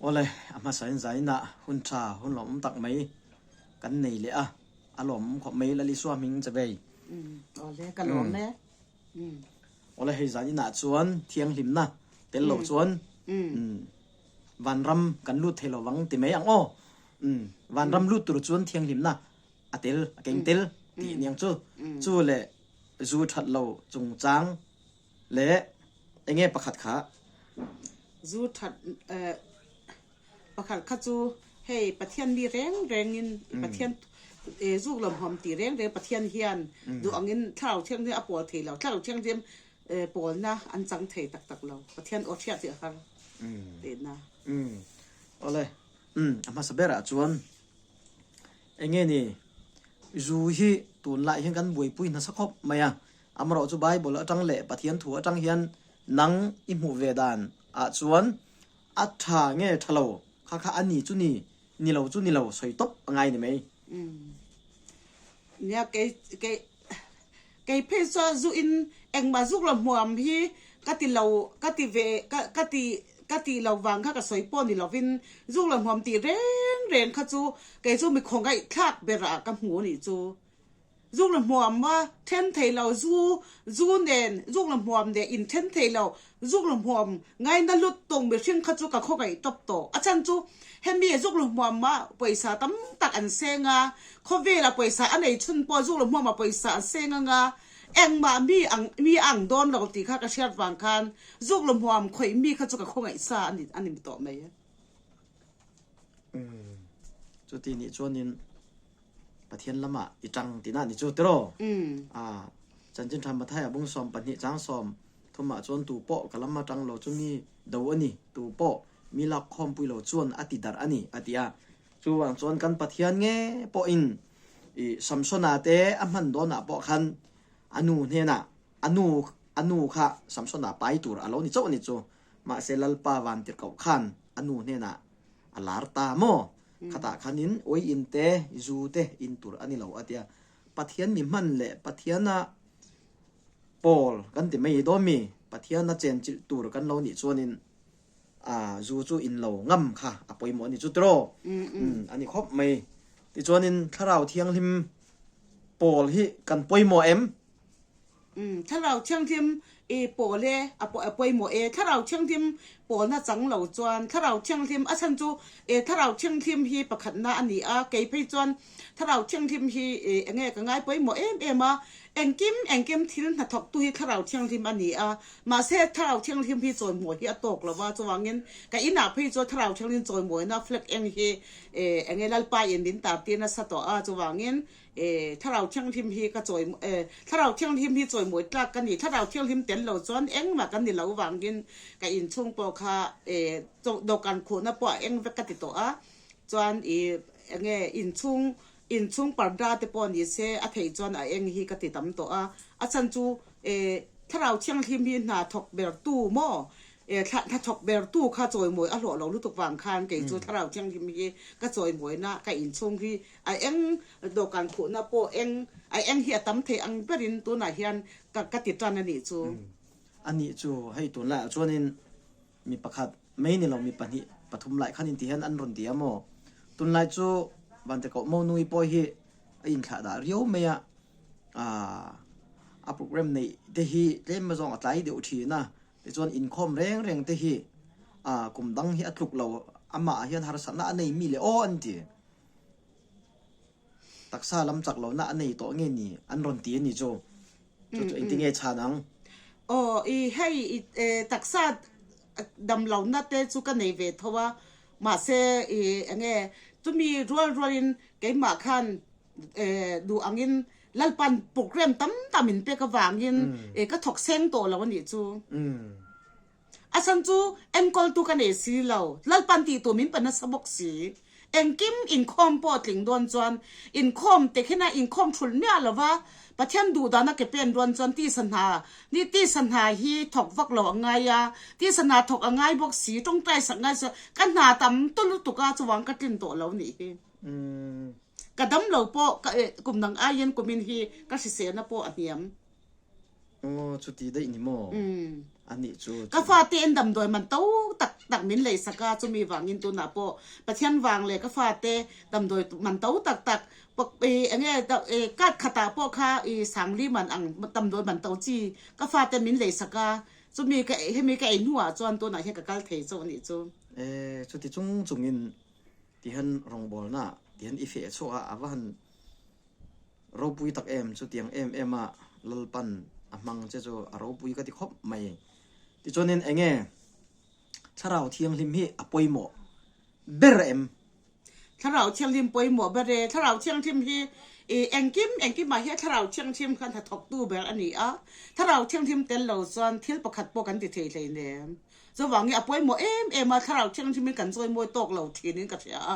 Awle, a hmasa in zain ah hun tha, hun lawmawm tak mai kan nei leh a, a lawmawm khawp mai Lal Isua hming che vei. Awle, ka lawm e. Awle, hei zan inah chuan thianghlimna tel lo chuan vanram kan lut thei lo vang ti mai ang aw. Vanram lut tur chuan thianghlimna a tel, a keng tel tih niang chu. Chu leh zu that lo chungchang leh enge pakhat kha? Zu that pakhat kha chu hei Pathian mi reng rengin Pathian zuk lawmhawm tih reng reng Pathian hian duh angin Thlarau Thianghlim a pawl thei lo. Thlarau Thianghlim pawlna an chang thei tak tak lo. Pathian aw hriat hi a har tihna. Awle, a hmasa berah chuan Enge ni, zu hi tunlai hian kan buaipui nasa khawp mai a, amarawh chu Bible atang leh Pathian thu atang hian nang i hmuh ve dan ah chuan a tha nge tha lo kha kha a ni chu ni, ni lo chu ni lo sawi tawp a ngai ni mai. Nia kei kei Kei phei chuan zu in engmah zuk lo hmuam hi ka ti lo ka ti ve ka ka ti ka tih lo vang kha ka sawi pawh ni lovin zuk lo hmuam tih reng reng kha chu kei chu mi khawngaih thlak berah ka hmu a nih chu. Zuk lo hmuam a then thei lo zu zu nen zuk lo hmuam nen in then thei lo zuk lo hmuam ngaina lut tung mihring kha chu ka khawngaih tawp tawh. A chhan chu hemi zuk lo hmuam a pawisa tam tak an seng a, Khawvela pawisa a nei chhun pawh zuk lo hmuamah pawisa an seng anga engmah mi ang mi a ang dawn lo tih kha ka hriat vang khan zuk lo hmuam khawih mi kha chu ka khawngaih sa a ni a ni tawh mai. Umm chuti nih chuanin Pathian lamah i tang tihna ni chu tiraw? Aa Chanchin Tha Mathaia bung 12 chang 30 ah chuan tu pawh ka lam atang lo chu mi do a ni, tu pawh mi lak khawmpui lo chuan a ti darh a ni a ti a. Chuvang chuan kan Pathian nge pawhin i Samsona te a hman dawnah pawh khan a nu hnenah a nu a nu kha Samsona pai tur a lo ni chauh a ni chu. Mahse Lalpa vantirhkoh khan a nu hnenah a lar ta maw? Khatah khanin ui in te, zu te in tur a ni lo a tia. Pathian mi hman leh Pathiana pawl kan ti mai dawn mi? Pathiana chenchilh tur kan lo nih chuanin A zu chu in lo ngam kha a pawimawh a ni chu tiraw? Umm a ni khawp mai. Tichuanin Thlarau Thianghlim pawl hi kan pawimawh em? Umm Thlarau Thianghlim i pawl e a pawimawh e. Thlarau Thianghlim pawlna chang lo chuan Thlarau Thianghlim a chhan chu e Thlarau Thianghlim hi pakhatna a ni a, kei phei chuan Thlarau Thianghlim hi enge ka ngai pawimawh em em a, engkim engkim thil hnathawktu hi Thlarau Thianghlim a ni a, Mahse, Thlarau Thianghlim hi chawimawi hi a tawk lo va, chuvangin ka inah phei chuan Thlarau Thianghlim chawimawina flag eng hi eng nge Lalpa in min tar tir nasa tawh a, chuvangin Thlarau Thianghlim hi ka chawi Thlarau Thianghlim hi chawimawi tlak ka ni, Thlarau Thianghlim tel lo chuan engmah kan ni lo vangin ka inchhung pawh kha dawhkan khuhna pawh a eng vek ka ti tawh a, chuan eng nge inchhung Inchhung parda te pawh ni se a theih chuan a eng hi ka ti tam tawh a, a chhan chu e Thlarau Thianghlim hi hna thawk ber tu maw e thla hna thawk ber tu kha chawimawi a hlawh lo lutuk vang khan kei chu Thlarau Thianghlim hi ka chawimawina ka inchhung hi a eng dawhkan khuhna pawh eng a eng hi a tam thei ang berin tunah hian ka ka ti tan a nih chu. A nih chu hei tunlaiah chuanin mi pakhat mai ni lo mi pahnih pathum lai khan inti hian an rawn ti a maw? Tunlai chu Vantirhkoh Monui pawh hi a inthlah dah riau mai a, aah a program neih te hi tlem azawng a tlai deuh thin a, tichuan inkhawm reng reng te hi aah kum dang hi a tluk lo amah ah hian harsatna a nei mi le aw an ti. Taksa lam chak lohna a nei tawh nge ni an rawn ti a ni chu. Chu chu engtin nge chhan ang? Aw i hei i taksa dam lohna te chu ka nei ve tho a, mahse i enge chumi rual rualin keimah khan duh angin Lalpan program tam tam min pek avangin ka thawk seng tawh lo a nih chu. A chhan chu enkawltu ka nei si lo, Lalpan tih tur min pe nasa bawk si. Engkim inkhawm pawh tling dawn chuan inkhawm te khin a inkhawm thul miah lo va, Pathian duh dana ke pen dawn chuan tisa hna ni tisa hna hi thawk vak lo a ngai a, tisa hna thawk a ngai bawk si, tawngtai sak ngai si, ka hna tam ta lutuk a chuvang ka tlin tawh lo nih hi. Ka dam lo pawh ka kum dang aiin kumin hi ka hriselna pawh a hniam. Aw chuti daih ni maw? Anih chu Ka fate in damdawi man to tak tak min lei sak a, chumi vangin tunah pawh Pathian vang leh ka fate damdawi man to tak tak eng nge card khatah pawh kha i sangli man ang damdawi man to chi ka fate min lei sak a, chumi ka hemi ka ei hnuah chuan tunah hian ka kal thei chauh anih chu. E, chuti chung chungin tihian rawngbawlna tihian i feh chhuak a, a va han Ropui tak em chutiang em em a Lalpan a hmang che chu a ropui ka ti khawp mai. Tichuanin enge Thlarau Thianghlim hi a pawimawh ber em? Thlarau Thianghlim pawimawh ber e. Thlarau Thianghlim hi i engkim engkimah hian Thlarau Thianghlim kha hnathawktu ber a ni a. Thlarau Thianghlim tel lo chuan thil pakhat pawh kan ti thei hleinem. Chuvangin a pawimawh em em a, Thlarau Thianghlimin kan chawimawi tawk lo thinin ka hria a.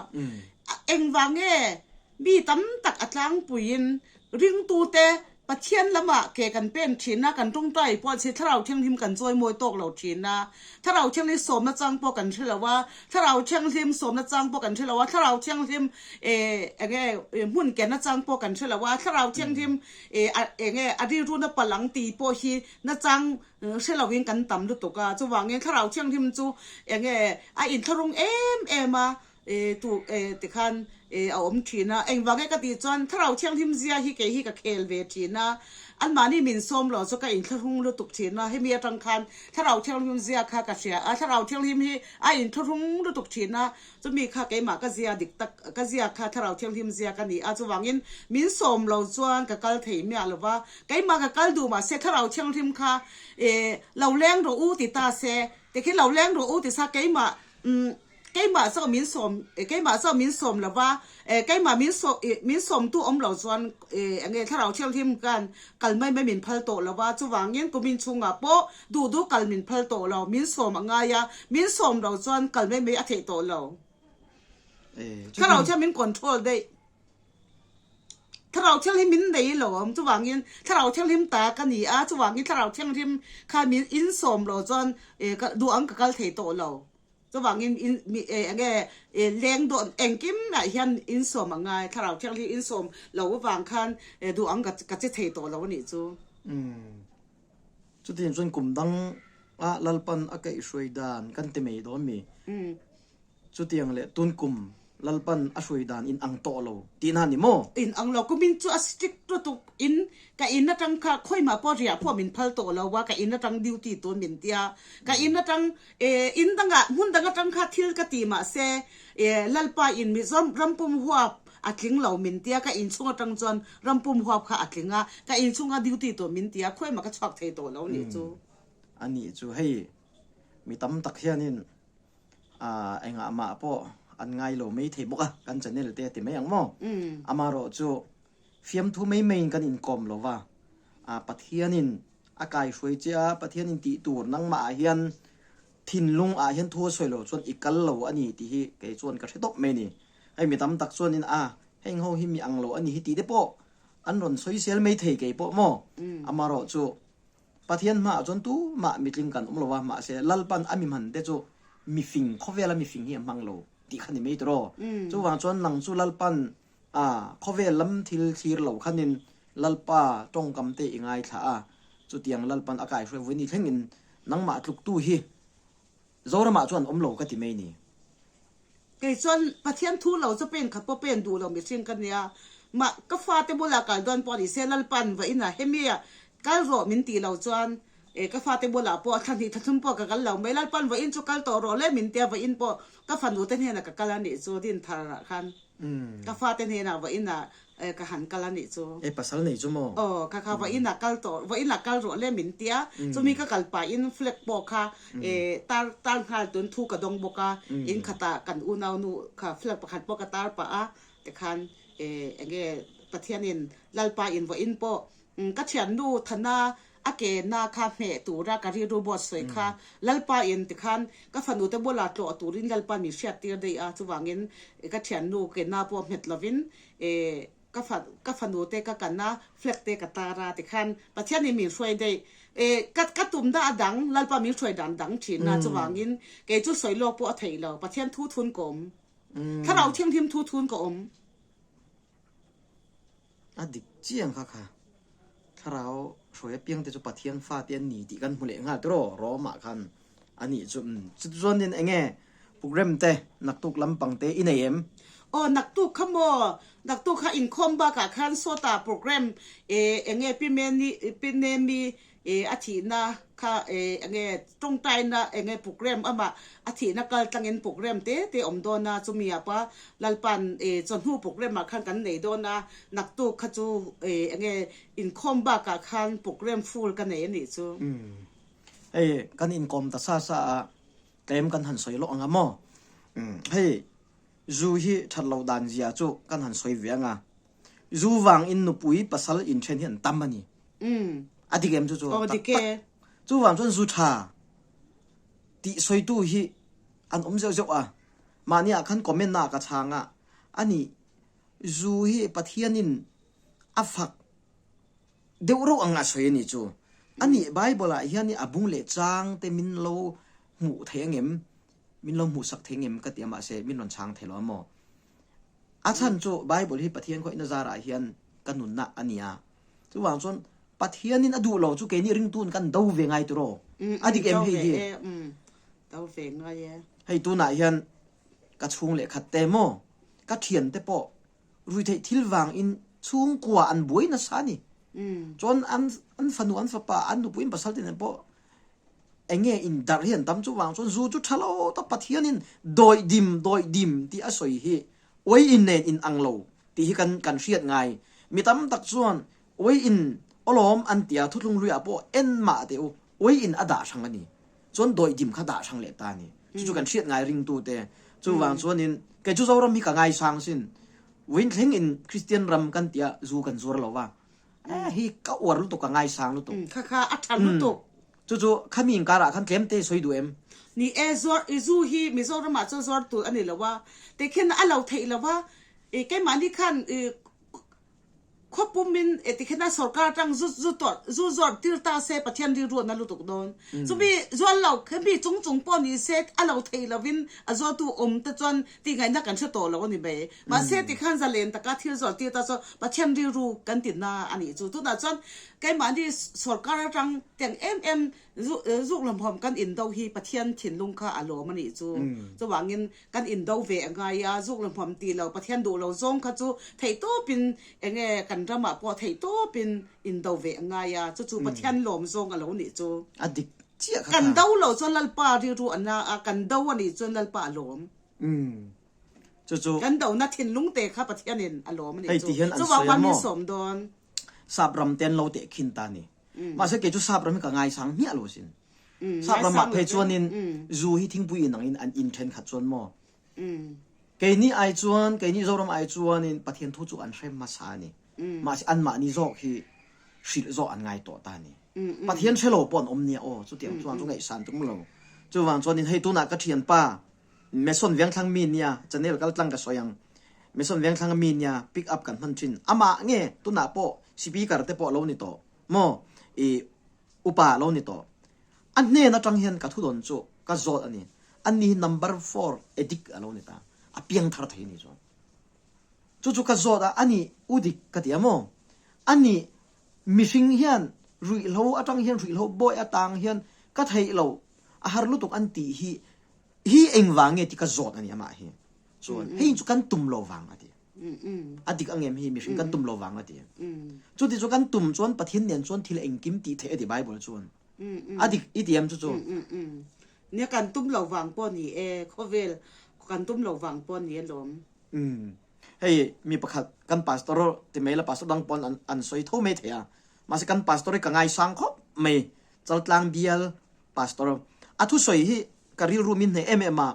Engvang nge Mi tam tak a tlangpuiin ringtute Pathian lamah ke kan pen thin a, kan tawngtai pawh chi Thlarau Thianghlim kan chawimawi tawk lo thin a, Thlarau Thianghlim sawmna chang pawh kan hre lo a, Thlarau Thianghlim sawmna chang pawh kan hre lo a, Thlarau Thianghlim eh enge hmun kenna chang pawh kan hre lo a, Thlarau Thianghlim eh enge a rilruna palang tih pawh hi nachang hre loin kan tam lutuk a, chuvangin Thlarau Thianghlim chu enge a inthlahrung em em a, E tu e tikhan e a awm thin a, engvang e ka tih chuan Thlarau Thianghlim zia hi kei hi ka khel ve thin a, anmahni min sawm lo chu ka inthlahrung lutuk thin a, hemi atang khan Thlarau Thianghlim zia kha ka hria a, Thlarau Thianghlim hi a inthlahrung lutuk thin a, chumi kha keimah ka zia dik tak ka zia kha Thlarau Thianghlim zia ka ni a, chuvangin min sawm lo chuan ka kal thei miah lo va, keimah ka kal duh mahse Thlarau Thianghlim kha e lo leng rawh u ti ta se, tikhin lo leng rawh u ti sa keimah umm. Keimah chauh min sawm, keimah chauh min sawm lo va, keimah min sawm, min sawmtu awm lo chuan eng nge Thlarau Thianghlim khan kal mai mai min phal tawh lo va, chuvangin kumin chhungah pawh duh duh kal min phal tawh lo, min sawm a ngai a, min sawm lo chuan kal mai mai a theih tawh lo. Thlarau Thianghlim min control daih. Thlarau Thianghlim min nei lo awm, chuvangin Thlarau Thianghlim ta ka ni a, chuvangin Thlarau Thianghlim kha min insawm lo chuan duh ang ka kal thei tawh lo. Chuvangin in mi e enge e leng dawn engkim ah hian in sawm a ngai, Thlarau Thianghlim in sawm lo avang khan e duh ang ka ka che thei tawh lo a nih chu. Umm. Chutiang chuan kum dang ah Lalpan a kaihhruai dan kan ti mai dawn mi? Umm. Chutiang leh tun kum Lalpan a hruai dan in ang tawh lo tihna a ni maw? In ang lo, kumin chu a strict lutuk in ka in atang kha khawimah pawh riah pawh min phal tawh lo a, ka in atang duty tun min tia, ka in atang eh in dangah hmun dang atang kha thil ka ti mahse eh Lalpa in Mizoram rampum huap a tling lo min tia, ka inchhung atang chuan rampum huap kha a tling a, ka inchhunga duty tun min tia, khawimah ka chhuak thei tawh lo nih chu. A nih chu hei mi tam tak hianin Aaa engah mah pawh an ngai lo mai thei bawk a, kan channel te a ti mai ang maw? Amaherawh chu fiamthu mai maiin kan inkawm lo va, aa Pathianin a kaihruai che a, Pathianin tih tur nangmah ah hian thinlung ah hian thu a sawi lo chuan i kal lo a ni tih hi kei chuan ka hre tawp mai a ni. Hei mi tam tak chuanin a heng ho hi mi ang lo a ni hi tih te pawh an rawn sawisel mai thei kei pawh maw? Amaherawh chu Pathian hmaah chuan tumah mitling kan awm lo a, mahse Lalpan a mi hman te chu mifing, khawvela mifing hi a hmang lo tih kha ni mai tawh. Chuvang chuan nang chu Lalpan a khawvel lam thil thlir lo khanin Lalpa tawngkam te i ngaithla a, chutiang Lalpan a kaihruai vui ni thlengin nangmah tluktu hi Zoramah chuan awm lo ka ti mai ni. Kei chuan Pathian thu lo chu pen khat pawh pen duh lo mihring ka nia. Mah ka fate bulah kal dawn pawh ni se Lalpan va inah hemi kal rawh min tih lo chuan e ka fate bulah pawh thla hnih thla thum pawh ka kal lo mai. Lalpan va in chu kal tawh rawh le min tia va in pawh ka fanu te hnenah ka kal a nih chu Dinthar ah khan ka fate hnenah va inah ka han kal a nih chu. E pasal nei chu maw? Aw kha kha va inah kal tawh va inah kal rawh le min tia chumi ka kal pah in flag pawh kha e tar tar nghal tun thu ka dawng bawk a in khatah kan unau nu kha flag pakhat pawh ka tar pah a tikhan e enge Pathianin Lalpa in vawiin pawh ka thiannu Thana A ke na kha hmeh tura ka rilru buat sawi kha Lalpa in tikhan ka fanu te bulah tlawh turin Lalpa min hriat tir daih a, chuvangin ka thiannu ke na pawh hmet lovin ka fa ka fanu te ka kan a, flag te ka tar a tikhan Pathian in min hruai daih. Ka ka tum dah a dang Lalpa min hruai dan dang thin a, chuvangin kei chu sawi lawk pawh a theih lo, Pathian thu thun ka awm. Thlarau Thianghlim thu thun ka awm. A dik chiang kha kha. Thlarau. Hruai apiang te chu Pathian fate an ni tih kan hmu leh nghal tiraw Rome ah khan a nih chu. Chutichuanin enge program te naktuk lampang te i nei em? Aw naktuk kha maw? Naktuk kha inkhawm bakah khan sawtah program enge Pi Meni Pi Nemi a thihna kha enge tawngtaina enge program amah a thihna kal tlangin program te te awm dawn a, chumi ah pawh Lalpa'n chawhnu program ah khan kan nei dawn a, naktuk kha chu enge Inkhawm bakah khan program full ka nei a nih chu. Umm. Hei kan inkawm ta sa sa a, tlem kan han sawi lawk ang a maw? Umm. Hei zu hi that loh dan zia chu kan han sawi ve ang a. Zu vang in nupui pasal inthen hi an tam a ni. Umm. A dik em chu chu? Aw Tak dik e. tak. Chuvang chuan zu tha tih sawitu hi an awm zeuh zeuh a. Mahni ah khan comment na ah ka chhang a, ani zu hi Pathianin a fak deuh reuh ang a sawi a nih chu. A nih Bible ah hian a bung leh chang te min lo hmuh thei angem, min lo hmuhsak thei angem ka ti a mahse min rawn chhang thei lo a maw. A chhan chu Bible hi Pathian khawihna zarah hian ka nunna a ni a. Chuvang chuan Pathianin a duh lo chu keini ringtun kan do ve ngai tiraw? A dik em hei hi? Do ve ngai e. Hei tunah hian ka chhung leh khat te maw, ka thian te pawh Ruitheih thil vang in chhungkua an buai nasa a ni. Chuan an an fanu an fapa an nupui an pasal te nen pawh enge in darh hi an tam chuvang chuan zu chu tha lo tak Pathian in dawih dim dawih dim tih a sawi hi uai in nen in ang lo tih hi kan kan hriat ngai. Mi tam tak chuan uai in awlawm an tia thuthlung hluiah pawh en mah teh u uai in a dah hrang a ni. Chuan dawih dim kha dah hrang leh ta a ni. Chu chu kan hriat ngai ringtute. Chuvang chuanin kei chu Zoram hi ka ngaisang sin. Vawiin thleng in Kristian ram kan tia zu kan zuar lo va. Eh hi ka uar lutuk ka ngaisang lutuk. Kha kha a tha lutuk. Chu chu khami inkarah khan tlem te sawi duh em? Ni e, zuar i zu hi Mizoramah chuan zuar tur a ni lo a, tikhian a lo theih lo va, i keimahni khan i Khawpumin e tikhen a sorkar atang zu zu tawrh zu zawrh tir ta se Pathian rilru a na lutuk dawn. Chumi zual lo khe mi chung chung pawh ni se a lo thei lovin a zualtu awm te chuan tih ngaihna kan hre tawh lo a ni mai. Mahse tikhan zalen taka thil zawrh tir ta chuan Pathian rilru kan ti na a nih chu. Tunah chuan keimahni sorkar atang tiang em em zu zuk hlawmhawm kan indo hi Pathian thinlung kha a lawm a nih chu. Chuvangin Kan indo ve a ngai a, zuk la hmuam tih lo, Pathian duh lo zawng kha chu theihtawpin eng nge kan ramah pawh theihtawpin indo ve a ngai a, chu chu Pathian lawm zawng a lo nih chu. A dik chiah kha Kan do lo chuan Lalpa rilru a na a, kan do a nih chuan Lalpa a lawm. Umm. Chu chu. Kan dona thinlung te kha Pathianin a lawm a nih Hei chu. ti hian an Chuvang sawi a khan min maw? sawm dawn. Sap ram te an lo tehkhin ta a ni. Mahse kei chu sap ram hi ka ngaisang hmiah lo asin. Sap ramah phei chuanin zu hi thingpui in angin an in thenkhat chuan maw? Keini ai chuan, keini Zoram ai chuanin Pathian thu chu an hre hmasa a ni. Mahse anmahni zawk hi hrilh zawk an ngai tawh ta a ni. Pathian hre lo pawh an awm nia aw, chutiang chuan chu ngaihsan tum lo. Chuvang chuanin hei tunah ka thianpa Mason Vengthlang mi nia, channel kal tlang ka sawi ang. Mason Vengthlang mi nia pick up kan hman thin. Amah nge tunah pawh speaker te pawh a lo ni tawh maw? I Upa lo ni tawh. A hnen atang hian ka thudawn chu ka zawt a ni. Ani hi number four addict a lo ni ta. A piang thar thei ni chuan. Chu chu ka zawt a, ani u dik ka ti a maw? Ani mihring hian ruihhlo atang hian ruihhlo bawi atang hian ka theih lo a har lutuk an tih hi hi engvang nge tih ka zawt a ni amah hi. Chuan hei chu kan tum lo vang a ti. A dik angem hi mihring kan tum lo vang a ti. Chuti chu kan tum chuan Pathian nen chuan thil engkim tih theih a ti Bible chuan. A dik i ti em chu chu? Nia kan tum lo vang pawh ni e, khawvel kan tum lo vang pawh ni alawm. Hei mi pakhat kan pastor ti mai la pastor dang pawn an sawi tho mai thei a. Mahse kan pastor hi ka ngaisang khawp mai. Chaltlang bial pastor. A thusawi hi ka rilru min hneh em em a.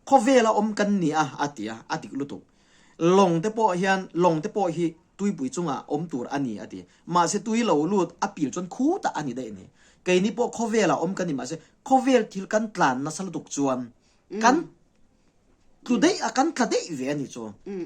Khawvela awm kan ni a, a ti a, a dik lutuk. Lawng te pawh hian, lawng te pawh hi tuipui chungah awm tur a ni, a ti. Mahse tui lo lut a pil chuan khutah a ni daih a ni. Keini pawh khawvela awm kan ni, mahse khawvel thil kan tlan nasa lutuk chuan kan tlu daih a, kan tla daih ve a ni chu.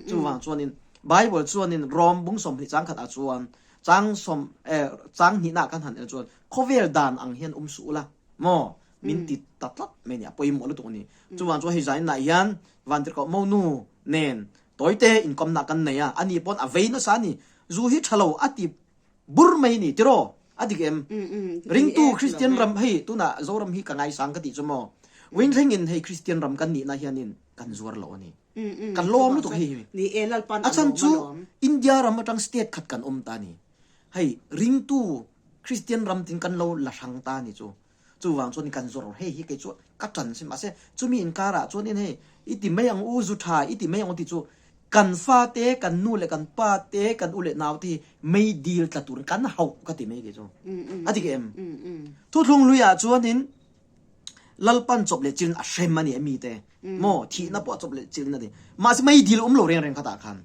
Chuvang chuanin Bible chuanin Rom bung 20 chang khatah chuan chang sawm, eh, chang hnihnaah kan han el chuan khawvel dan ang hian awm suh ula maw? Min ti ta tlat mai a ni, a pawimawh lutuk a ni. Chuvang chuan hei zainah hian Vantirhkoh Monu nen tawite inkawmna kan nei a, ani pawn a vei nasa a ni. Zu hi tha lo a ti bur mai a ni tiraw? A dik em? Ringtu Kristian ram hei tunah Zoram hi ka ngaisang ka tih chu maw. Winthleng in hei Kristian ram kan nihna hianin kan zuar lo a ni. Kan lawm lutuk hei hi. A chhan chu India ram atang state khat kan awm ta a ni. Hei ringtu Kristian ram tin kan lo la hrang ta a ni chu. Chuvang chuan kan zuar lo. Hei hi kei chu ka ṭan sin mahse chumi inkarah chuanin hei i ti mai ang u zu ṭha i ti mai ang u tih chu kan fate kan nu leh kan pa te kan u leh nau te hi mei dil tla turin kan hauh ka ti mai kei chu. A dik em? Thuthlung luiah chuanin Lalpan chawp leh chilin a hrem a ni a mite. Maw thihna pawh chawp leh chilin a ni. Mahse mei dil awm lo reng reng khatah khan.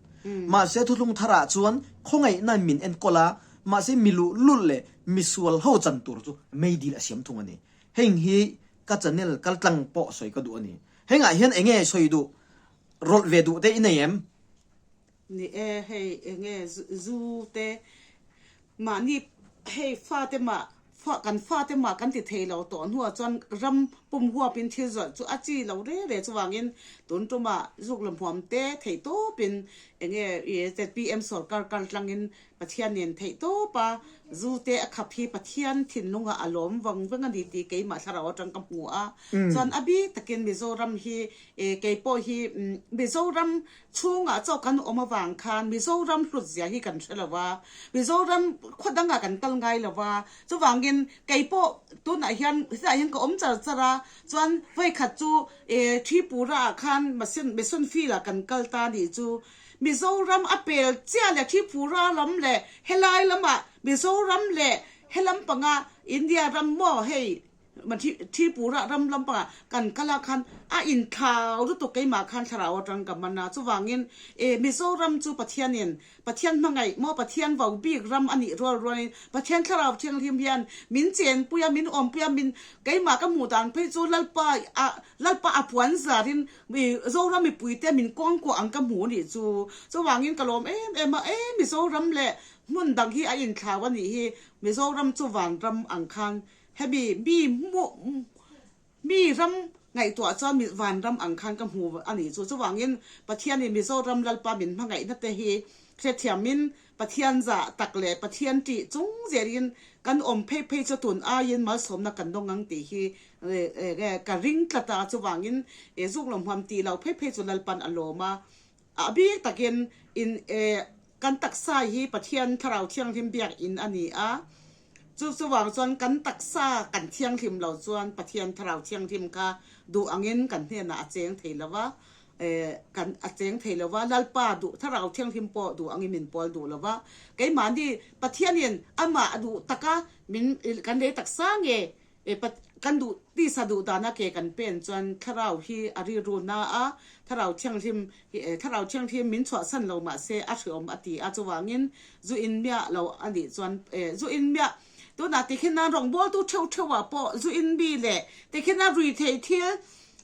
Mahse thuthlung tharah chuan khawngaihna min enkawl a, mahse mi luhlul leh misual ho chan tur chu mei dil a siam thung a ni. Heng hi ka channel kaltlang pawh sawi ka duh a ni. Hengah hian enge sawi duh rawlh ve duh te i nei em? Ni e, hei enge zu te Mahni hei fate mah fa kan fate mah kan ti thei lo tawh hnuah chuan ram pum huapin thil zawrh chu a chi lo re re chuvangin tun tumah zuk la hmuam te theih tawpin enge i zpm sorkar kal tlangin Pathianin theih tawpa zu te a khap hi Pathian thinlungah a lawm vang veng a ni tih keimah thlarau atang ka hmu a chuan a bik takin Mizoram hi keipawh hi Mizoram Chhungah chaw kan awm avang khan Mizoram hlut zia hi kan hre lo va, Mizoram khaw dangah kan kal ngai lo va, chuvangin kei pawh tunah hian hetah hian ka awm char char a, chuan vawikhat chu Tripura ah khan Mason field ah kan kal ta nih chu Mizoram a pel chiah leh Tripura lam leh helai lamah Mizoram leh helam panga India ram maw hei Tripura ram lampangah kan kal ah khan a inthlau lutuk keimah khan thlarau atang ka man a, chuvangin e Mizoram chu Pathianin Pathian hmangaih maw Pathian vo bik ram a nih rual rualin Pathian thlarau thianghlim hian min chenpui a min awmpui a min keimah ka hmuh dan phei chu Lalpa a Lalpa a puan zarin Zoram mipuite min kawngkuah ang ka hmu a nih chu, chuvangin ka lawm em em a e Mizoram leh hmun dang hi a inthlau a nih hi Mizoram chu vanram ang khan Hemi mi hmuh mi ram ngaihtuah chuan mi vanram ang khan ka hmu a nih chu. Chuvangin Pathianin Mizoram Lalpa min hmangaihna te hi hrethiamin Pathian zah tak leh Pathian ṭih chung zelin kan awm phei phei chu tun aiin malsawmna kan dawng ang tih hi ka ring tlat a. Chuvangin zuk lo hmuam tih lo phei phei chu Lalpan a lawm a. A bik takin in kan taksa hi Pathian Thlarau Thianghlim biakinn a ni a. Chu chuvang chuan kan taksa kan thianghlim lo chuan Pathian Thlarau Thianghlim kha duh angin kan hnenah a cheng thei lo va, kan a cheng thei lo va, Lalpa duh Thlarau Thianghlim pawh duh angin min pawl duh lo va. Keimahni Pathianin amah a duh taka min kan lei taksa nge Kan duh tisa duh dana ke kan pen chuan thlarau hi a rilru na a, thlarau thianghlim hi thlarau thianghlim min chhuahsan lo mah se a hreawm a ti a, chuvangin zu in miah lo a nih chuan zu in miah tunah tikhin a rawngbawltu theuh theuhah pawh zu in mi leh tikhin a ruithei thil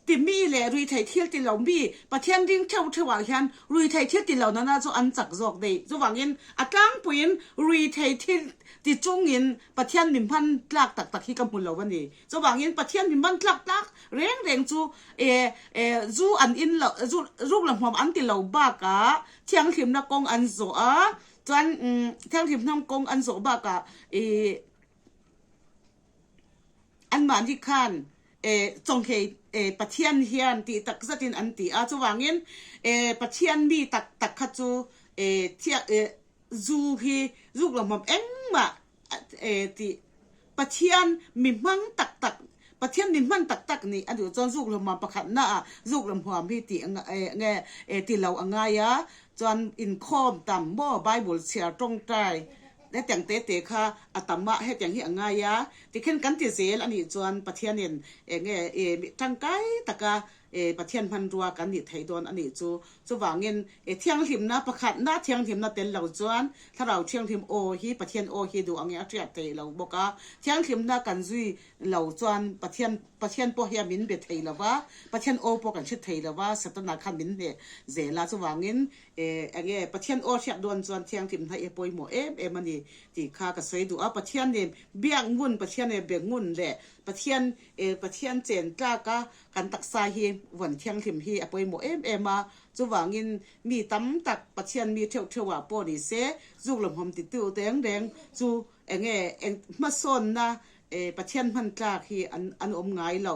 ti mi leh ruithei thil ti lo mi Pathian ring theuh theuhah hian ruithei thil ti lo nana chu an chak zawk daih chuvangin a tlangpuiin ruithei thil ti chungin Pathian mi hman tlak tak tak hi ka hmu lo a ni. Chuvangin Pathian mi hman tlak tlak reng reng chu e e zu an in lo zu ruk la hmuam an ti lo bakah thianghlimna kawng an zawh a, chuan thianghlimna kawng an zawh bakah i anmahni khan e chawnghei e Pathian hian tih tak zatin an ti a. Chuvangin e Pathian mi tak tak kha chu e thiang e Zu hi zuk lo hmawm engmah tih Pathian mi hmang tak tak, Pathian mi hman tak tak nih a duh chuan zuk lo hmuam pakhatna ah zuk lo hmuam hi tih nge ti lo a ngai a, chuan inkhawm tam maw Bible chhiar tawngtai hetiang te te kha a tam a hetiang hi a ngai a, tikhian kan ti zel a nih chuan Pathianin enge tangkai taka Pathian hmanrua kan nih theih dawn a nih chu. Chuvangin, thianghlimna pakhatna thianghlimna tel lo chuan Thlarau Thianghlim aw hi Pathian aw hi duh angin a hriat theih lo bawk a. Thianghlimna kan zui lo chuan Pathian Pathian pawh hian min be thei lo va, Pathian aw pawh kan hre thei lo va, Satana khan min hneh zel a. Chuvangin, enge Pathian aw hriat dawn chuan thianghlimna hi a pawimawh em em a ni tih kha ka sawi duh a. Pathian nen biak ngun, Pathian nen be ngun leh Pathian Pathian chen tlak a Kan taksa hi vawn thianghlim hi a pawimawh em em a, chuvangin mi tam tak Pathian mi theuh theuhah pawh ni se, zuk lawmhawm titu reng reng chu Enge eng hmasawnna Pathian hman tlak hi an an awm ngai lo.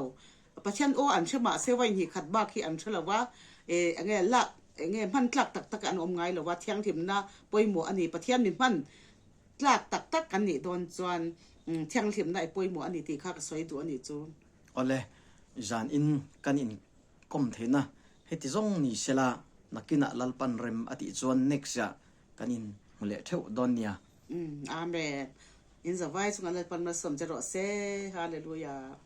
Pathian aw an hre mahse vawi hnih khat bak hi an hre lo va, enge lak enge hman tlak tak tak an awm ngai lo va, thianghlimna pawimawh a ni. Pathian mi hman tlak tak tak kan nih dawn chuan thianghlimna i pawimawh a ni tih kha ka sawi duh a nih chu. Awle, zan in kan in kawm theihna heti zawng ni sela nakinah Lalpan rem a tih chuan next ah kan in hmu leh theuh dawn nia. Amen. In zavai chungah Lalpan malsawm che rawh se. Hallelujah.